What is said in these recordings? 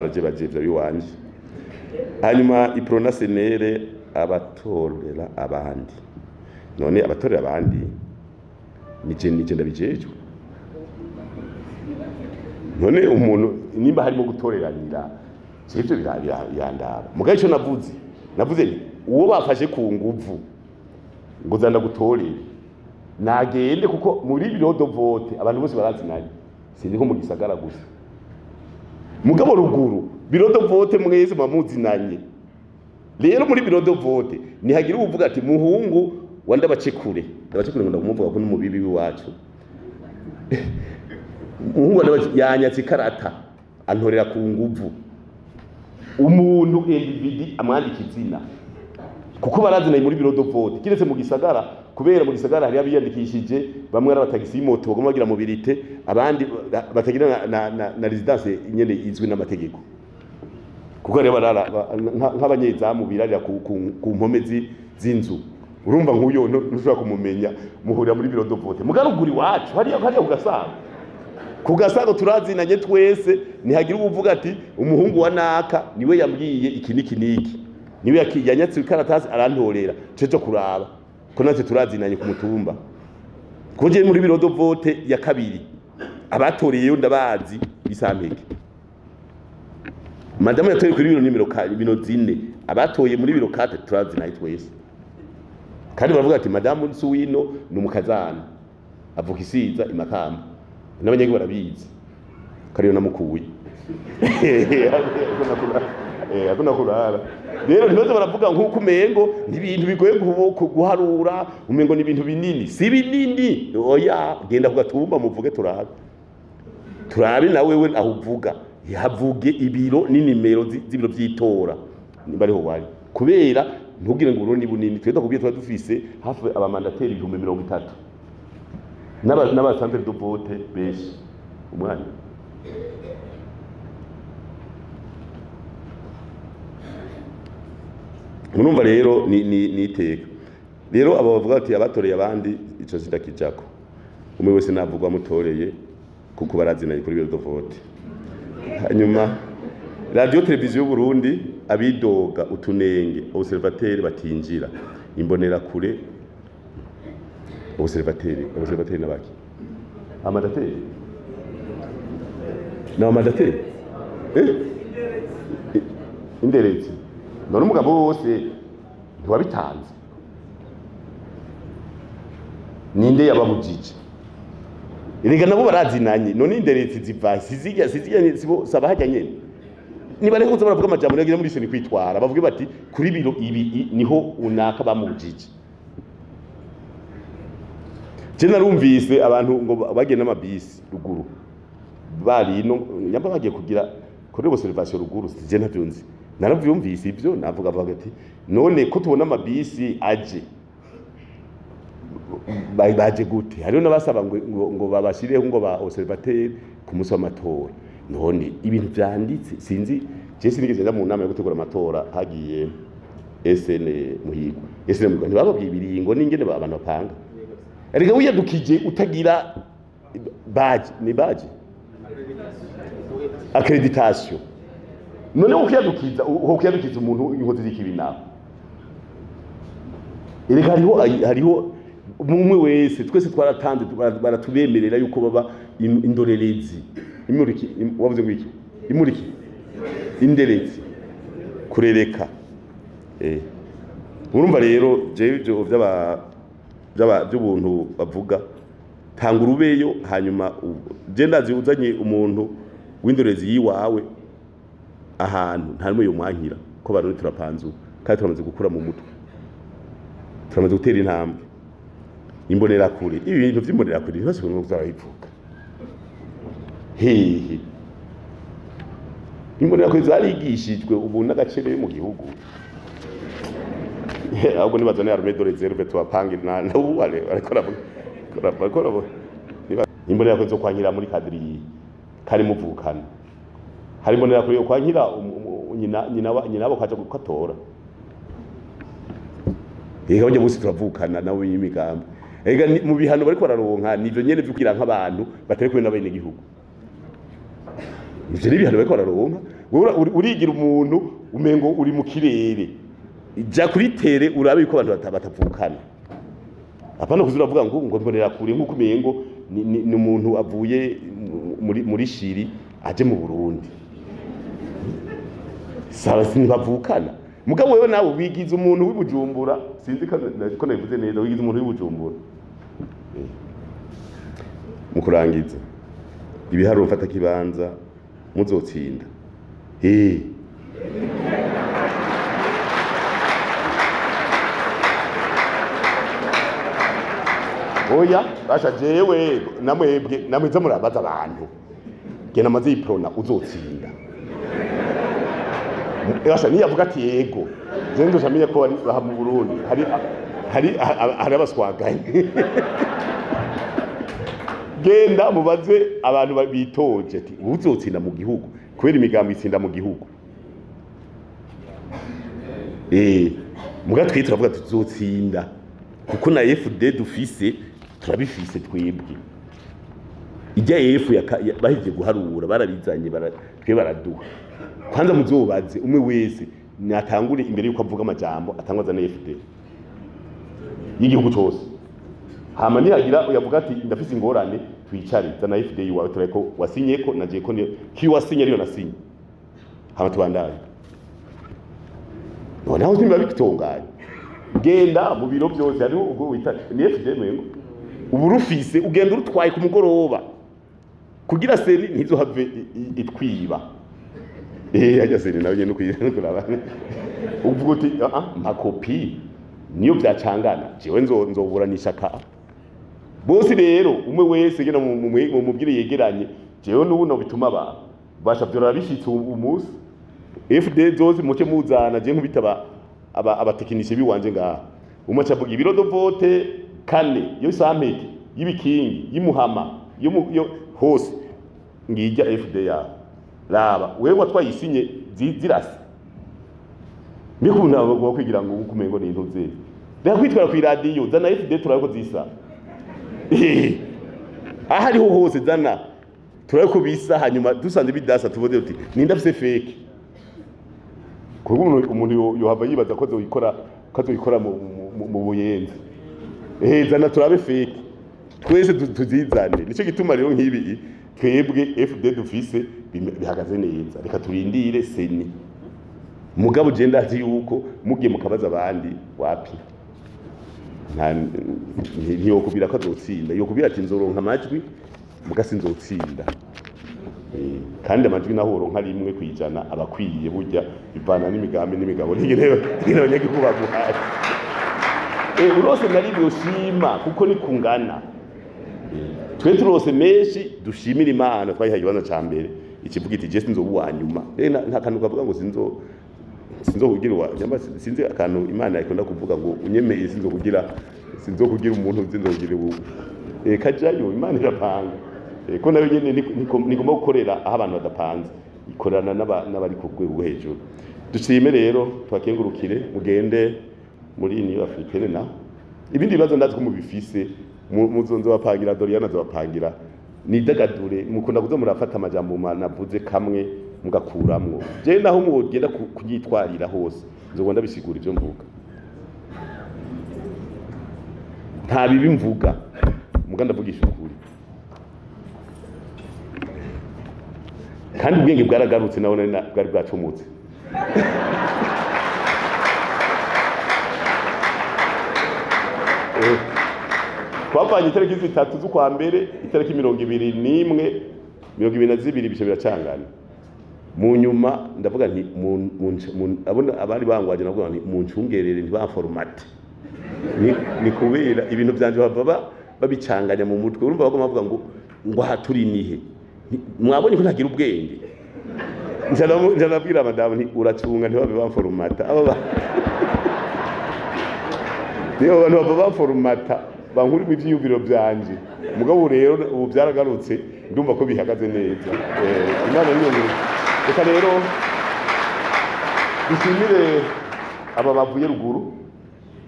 Baraje bajevye abiwanje. Hanyuma Iprona senere abatorera abandi, none abatorera abandi nije ndabijejwe. None umuntu nimba harimo gutoreranira ivyo birandaba. Mugabe ico navuze nti uwo bafashe ku nguvu ngo zanda gutorera nagende, kuko muri bureau de vote abantu bose barazinanye, sinzi nko mu gisagara gusa. Mugabo ruguru bureau de vote mwese muzinanye. Rero muri bureau de vote nihagira uvuga ati muhungu wa ndabacekure, ndabacekure ngo ndamumuvuga ko n'umubibi wacu. Muhungu yanyatse ikarata antorera ku nguvu. Umuntu individu amwandika izina kuko barazinanye muri bureau de vote, kiretse mu gisagara, kubera mu gisagara hari abiyandikishije bamwe ari abatagisi y'imoto bagomba bagira mobilité, abandi batagira na residence nyene izwi n'amategeko, kuko rero barara nk'abanyezamu birarira ku mpome z'inzu. Urumva nk'uyo ntushobora kumumenya, muhurira muri bureau de vote. Mugaruguri wacu hariya kugasago, kugasago turazinanye twese, nihagira uvuga ati umuhungu wa naka niwe yambwiye iki niki niki, niwe yanyatse ikaratasi arantorera, cejo kuraba ko natwe turazinanye ku mutumba. Koje muri bureau de vote ya kabiri abatoreyeyo ndabazi bisampeke. Madamu yatoye kuri biro nimero bino zine, abatoye muri biro 4 turazinanye twese. Kandi baravuga ati madamu Nsuwino ni umukazana avuka isiza imakamba, n'abanyagihugu barabizi kariyo namukuye. Akuna kurara. Rero ntibaze baravuga nkuko umengo ni ibintu bigoye guharura, umengo ni ibintu binini. Si binini, oya, genda kugatumba muvuge turabe. Turabe na wewe aho uvuga, yavuge ibiro n'inimero z'ibiro by'itora nimba ariho wari. Kubera ntugire ngo Burundi bunini, twenda kubwiye twa dufise hafi abamandateri 30,000 n'aba centre de vote benshi umwanya. Murumva rero ni iteka. Rero abo bavuga ati abatoreye abandi ico sindakijako, umwe wese navugwa mutoreye kuko barazinanye kuri bureau de vote. Hanyuma radio televiziyo y'u Burundi abidoga utunenge observateur batinjira imbonera kure observateur nabaki amadateri na amadateri inderezi. None umugabo wose ntiwabitanze, ninde yababujije? Erega nabo barazinanye. None inderezi ziva sizijya sibo sabahajya nyene. Niba reko baravuga amajambo nagira muri soni kwitwara, bavuge bati kuri biro ibi niho unaka bamubujije. Je narumvise abantu ngo bagiye n'amabisi ruguru bari no nyamba bagiye kugira kuri observation ruguru, je ntavyonzi. Naravyumvise ivyo navuga bavuga ati none ko tubona amabisi aje baje gute? Hariho nabasaba ngo babashireho ngo ba observateur ku munsi w'amatora. None ibintu vyanditse sinzi, je sinigeze nja mu nama yo gutegura amatora hagiye SN Muhigwa. SN Muhigwa ntibababwiye ibiringo n'ingene abantu bapanga. Erega wiyadukije utagira badge, ni badge accreditation. None ukiyadukiza umuntu inkozi z'ikibi nawe. Erega hariho umwe wese twese twaratanze baratubemerera yuko baba indorerezi. Imuriki wavuze ngo iki? Imuriki inderezi kurereka. Urumva rero je ivyo by'ubuntu bavuga tanga urubeyo, hanyuma je ndazi uzanye umuntu w'indorezi yiwawe ahantu nta numwe yomwankira ko barundi turapanzu kandi turamaze gukura mu mutwe, turamaze gutera intambwe. Imbonera kure, ibi bintu by'imbonera kure ntibase ngo bivuga hehe. Imbonera kure zarigishijwe ubu n'agacere mu gihugu. Ahubwo nibazane armée de réserve tubapange na ubu ariko ravuga imbonera kure zo kwankira muri kadiri kari muvukana. Hari imbonera kure yo kwankira nyina bo kaje gukatora. Ega bajya bose turavukana nawe y'imigambi. Ega mu bihano bariko bararonka nivyo nyene vyugira nk'abantu batari kumwe n'abene gihugu. Ivyo ni ibihano bariko bararonka. Wewe urigira umuntu umengo uri mu kirere, ja kuri tere urabe yuko abantu batavukana. Apana kuzura avuga ngo mbonera kure nkuko umengo ni umuntu avuye muri Shiri aje mu Burundi. Sara sinibavukana. Mugabo wewe nawe wigize umuntu w'ibujumbura, sinzi ko nabivuze neza, wigize umuntu w'ibujumbura. Mu kurangiza ibiharuro mfata kibanza muzotsinda. Oya basha jewe namwebwe namwiza murabaza abantu. Gena maze iprona uzotsinda. Basha niyo avuga ati yego. Je ndoshamenya ko ari aha mu Burundi hari abaswaganye. Genda mubaze abantu bitoje ati uzotsinda mu gihugu kubera imigambi itsinda mu gihugu. Muga twitwa avuga tuzotsinda kuko na FD dufise turabifise twebwe. Ijya F bahivye guharura barabizanye twe baraduha. Kwanza muzobaze umwe wese natangure imbere yuko avuga amajambo atangwaza na FD y'igihugu cyose. Hama nihagira uyavuga ati ndafise ingorane twicare zana FD yiwawe tureko wasinye ko naje ko ki wasinye ariyo nasinye. Hama tubandanye. None aho simba bikitonganye. Genda mu biro byose ari ubwo wita ni FD mwengo. Uburufise ugenda urutwaye ku mugoroba kugira seni ntizohave itwiba. Ajya seni nawe nyene kuraba. Uvuga uti mpa kopi niyo byacangana jewe nzoburanisha ka. Bose rero umwe wese gena mu mubwire yegeranye jewe n'ubu no bituma abantu basha byora bishitse umunsi FD zose muke muzana je nkubita abatekinisiye biwanje ngaha. Umwe acavuga ibiro do vote kane yo sampeke y'ibikingi y'imuhama yo hose ngijya FD ya raba wewe watwayisinye zirasa. Mbikunda bagwa kwigira ngo ukumengo ni intuze. Reka kwitwara ku radio zana FD turabiko zisa. Aha ariho hose zana turabiko bisa hanyuma dusanze bidasa tuvuze uti ninda afise fake. Kuko umuntu yohava yibaza ko azoyikora mu buyenzi. Zana turabe fake. Twese tuzizane. Nico gituma rero nkibi twebwe FD dufise bihagaze neza. Reka turindire seni. Mugabo je ndazi yuko mugiye mukabaza abandi wapi. Ntiyo kubira ko azotsinda. Yo kubira ati nzoronka amajwi muga sinzotsinda. Kandi amajwi naho uronka rimwe kwijana abakwiye burya bivana n'imigambi n'imigabo n'ingene abanyagihugu baguhaye. Urose nari ushima kuko ni kungana. Twe turose menshi dushimira Imana twayihaye ikibanza ca mbere ikivuga iti je sinzoba uwa nyuma. Nta kantu kavuga ngo sinzo kugira nyamba sinzi akantu Imana ikunda kuvuga ngo unyemeye sinzo kugira umuntu sinzo kugira ubu. Kajayo Imana irapanga. Ko nayo nyene nigomba gukorera aho abantu badapanze, ikorana n'abari ku rwego hejuru. Dushime rero twakengurukire mugende muri New Africaine na ibindi bibazo ndazi ko mubifise muzonzo bapangira Doriana zobapangira nidagadure mukunda kuzo murafata amajambo navuze kamwe mugakuramwo. Je naho mugenda kunyitwarira hose nzobonda bisigura ivyo mvuga. Nta bibi mvuga muga ndavugisha ukuri. Kandi ubwenge bwaragarutse naho bwari bwacomotse. Twavanye itariki 3 z'ukwa mbere itariki 21 22 bice biracangana. Mu nyuma ndavuga nti abona abari bangwaje navuga nti muncungerere ntibaformate. Ni kubera ibintu byanje bava babicanganya mu mutwe. Urumva bagoma bavuga ngo aha turi nihe. Mwabonye ko ntagira ubwenge. Njanabwira madamu nti uracunga ntibabe bamformata. Aba niyo abantu bava baformata bankuri mu byiyumviro byanje. Mugabo rero ubu byaragarutse ndumva ko bihagaze neza. Imana niyo nkuru. Reka rero dushimire aba bavuye ruguru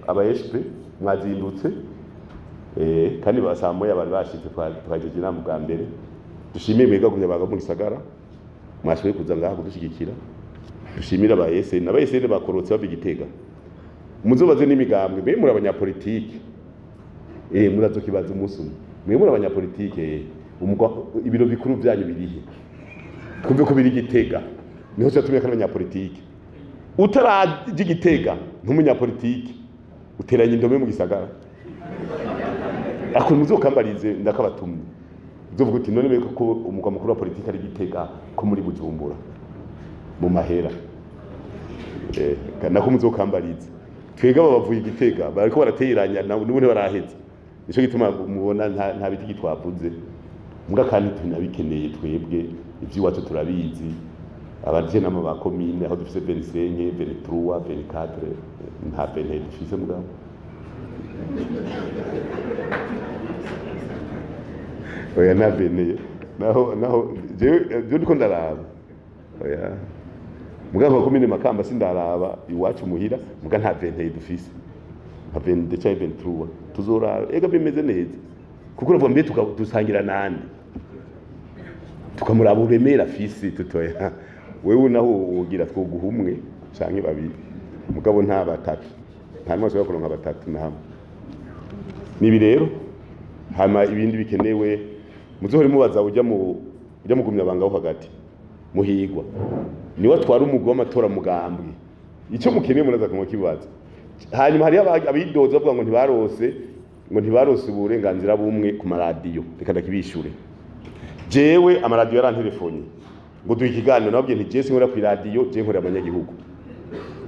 aba SP mwazindutse kandi basamoye abari bashitse twajeje inama bwa mbere. Dushimire mwega gumya baga mu gisagara. Mwashoboye kuza ngaha kudushigikira. Dushimira aba SN, aba SN bakorotse bava Igitega. Muzobaze n'imigambwe, mbe muri abanyapolitike. Murazokibaza umunsi umwe. Mwe muri abanyapolitike, ibiro bikuru byanyu birihe? Twumve ko biri Igitega. Niho tutumye kandi abanyapolitike. Utaraje Igitega ntumunyapolitike. Uteranye indome mu gisagara. Ako muzokambarize ndakabatumye. Uzovuga uti none mbe ko umugwa mukuru wa politike ari Igitega ko muri Bujumbura mu mahera. Nako muzokambarize. Twega babavuye Igitega bariko barateranya n'ubu ntibaraheza. Nico gituma mubona nta biti twavuze. Mbwa kandi tunabikeneye twebwe ivy'iwacu turabizi. Abaje nama ba commune aho dufise 25, 23, 24 nta 20 dufise mugabo. Oya nta 20 naho jewe ndiko ndaraba. Oya mugabo ba commune Makamba sindaraba iwacu muhira muga nta 20 dufise. Nka 22 canke 23 tuzora ega bimeze neza. Kuko uravuga mbe dusangira nande. Tukamuraba uremera fisi tutoya. Wewe naho ugira twoguhumwe canke babiri. Mugabo nta batatu. Nta numwe ashobora kuronka batatu na hamwe. Nibi rero hama ibindi bikenewe muzohore mubaza ujya mugumya banga hagati muhigwa. Niwe atwara umugwi w'amatora mugambwe. Ico mukeneye muraza kumwe kibaza. Hanyuma hari abidoza bavuga ngo ntibarose uburenganzira bumwe ku maradiyo. Reka ndakibishure. Jewe amaradiyo yarantelefone ngo duhe ikiganiro nababwiye nti je sinkora ku radio je nkorera abanyagihugu.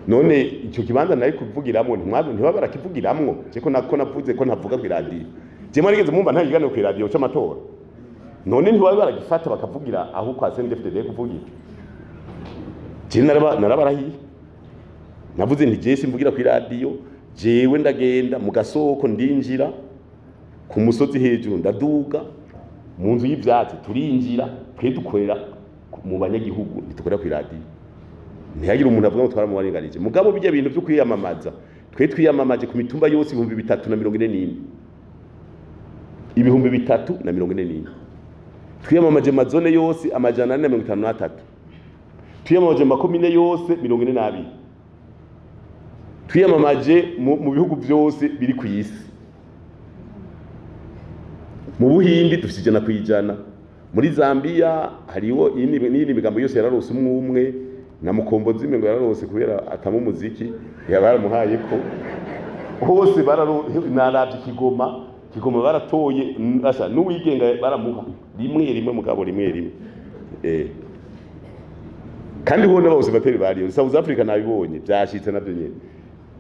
None ico kibanza nari kuvugiramwo ntibaba barakivugiramwo je ko nako navuze ko ntavuga ku radio. Je mwarigeze mumva nta kiganiro ku radio c'amatora. None ntibaba baragifata bakavugira aho kwa CNDD-FDD kuvugira. Je narabarahiye. Navuze nti je simvugira ku radio jewe ndagenda mu gasoko ndinjira ku musozi hejuru ndaduga mu nzu y'ivyatsi turinjira twe dukorera mu banyagihugu ntidukorera ku radio. Ntihagira umuntu avuga ngo twaramubarenganije. Mugabo bijya bintu byo kwiyamamaza twe twiyamamaje ku mitumba yose 3044. 3044. Twiyamamaje mazone yose 453. Twiyamamaje makomine yose 42. Twiyamamaje mu bihugu byose biri ku isi. Mu Buhindi dufite 100%. Muri Zambia hariho n'iyindi migambo yose yararose umwe na Mukombozi ngo yararose kubera atama umuziki yabaramuhaye ko hose naravye Kigoma baratoye asa n'uwigenga baramuha rimwe rimwe mugabo rimwe rimwe. Kandi ho n'abose bateri bariyo South Africa nabibonye byashitse navyo nyene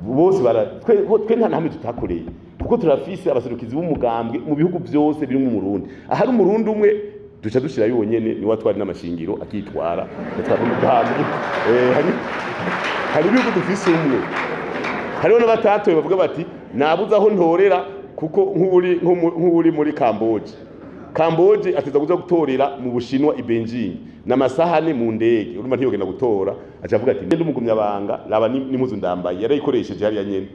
bose bara twe nta namwe tutakoreye kuko turafise abaserukizi b'umugambwe mu bihugu byose biri mu Burundi. Ahari umurundi umwe duca dushira yonyene ni watwari n'amashingiro akitwara atwara umugambwe. Hari ibihugu dufise umwe. Hariho n'abatatoye bavuga bati nabuze aho ntorera kuko nk'uri muri Kamboje. Kamboje ateza kuza gutorera mu Bushinwa i Beijing n'amasahane mu ndege urumva ntiyogenda gutora aca avuga ati ndi umugumya banga raba n'impuzu ndambaye yarayikoresheje hariya nyene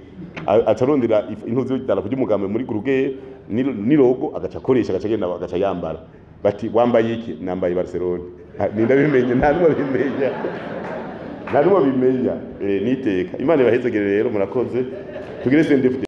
acarondera impuzu y'idarapo ry'umugambi muri Gruge ni logo agaca akoresha agaca agenda agaca yambara bati wambaye iki nambaye Barcelona nindabimenye nta numwe bimenya nta numwe bimenya niteka. Imana ibahezegere rero murakoze tugire CNDD-FDD.